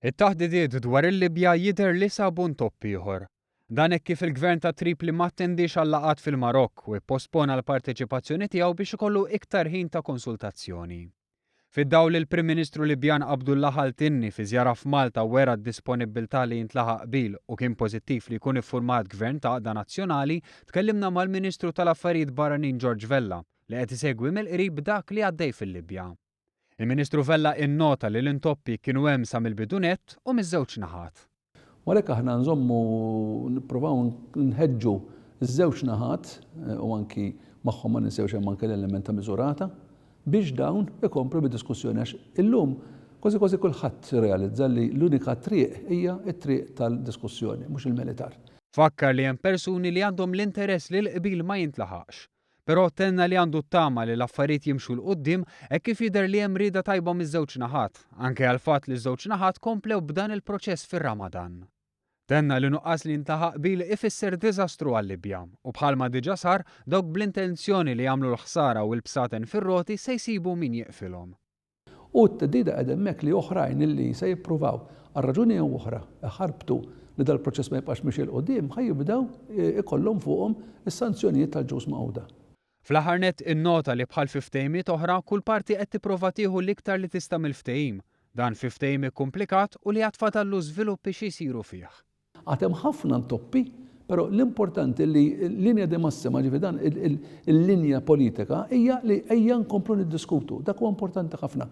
It-taħdidiet dwar il-Libja jidher li sabu ntopp ieħor. Dan hekk kif il-Gvern ta' Tripli ma attendiex għal-laqgħat fil-Marokk u ippospona l-parteċipazzjoni tiegħu biex ikollu iktar ħin ta' konsultazzjoni. Fid-dawl li l-Prim Ministru Libjan Abdullah Al-Tinni fi żjara f'Malta wera d-disponibbiltà li jintlaħaq qbil u kien pożittiv li jkun iffurmat Gvern ta' għaqda nazzjonali, tkellimna mal-Ministru tal-Affarijiet Barranin George Vella li qed isegwi mill-qrib dak li għaddej fil-Libja. Il-Ministru Vella innota li l-intoppi kienu hemm sa mill-bidu nett u miż-żewġ naħat. U għalhekk aħna nżommu nippruvaw nħeġġu ż-żewġ naħat u anki magħhom ma ninsewx hemm anke l-element ta' miżurata biex dawn ikomplu bid-diskussjoni għax illum kważi kważi kulħadd irrealizza li l-unika triq hija t-triq tal-diskussjoni mhux il-militar. Fakkar li hemm persuni li għandhom l-interess li l-qbil ma jintlaħaqx. Però tenna li għandu t-tama li l-affarijiet jimxu 'l quddiem hekk kif jidher li hemm rieda tajba miż-żewġ naħat, anke għall-fatt li ż-żewġ naħat komplew b'dan il-proċess fir-Ramadan. Tenna li nuqqas li jintlaħaq qbil ifisser diżastru għal-Libja u bħalma diġà sar, dawk bl-intenzjoni li jagħmlu l-ħsara u l-bsaten fir-roti se jsibu min jieqfilhom. U t-theddida qiegħda hemmhekk li oħrajn illi se jippruvaw, għal raġuni jew oħra, iħarbtu li dal-proċess ma jibqax miexi 'l quddiem, ħa jibdew ikollhom fuqhom is-sanzjonijiet tal-Ġnus Magħquda. Fl-aħħar nett innota li bħal fi ftehimiet oħra, kull parti qed tipprova tieħu l-iktar li tista' mill-ftehim. Dan fi ftehim ikkumplikat u li għad fadallu żviluppi xi jsiru fih. Għad hemm ħafna ntoppi, però l-importanti li linja di massima, ġifieri dan il-linja politika hija li ejja nkomplu niddiskutu. Dak huwa importanti ħafna.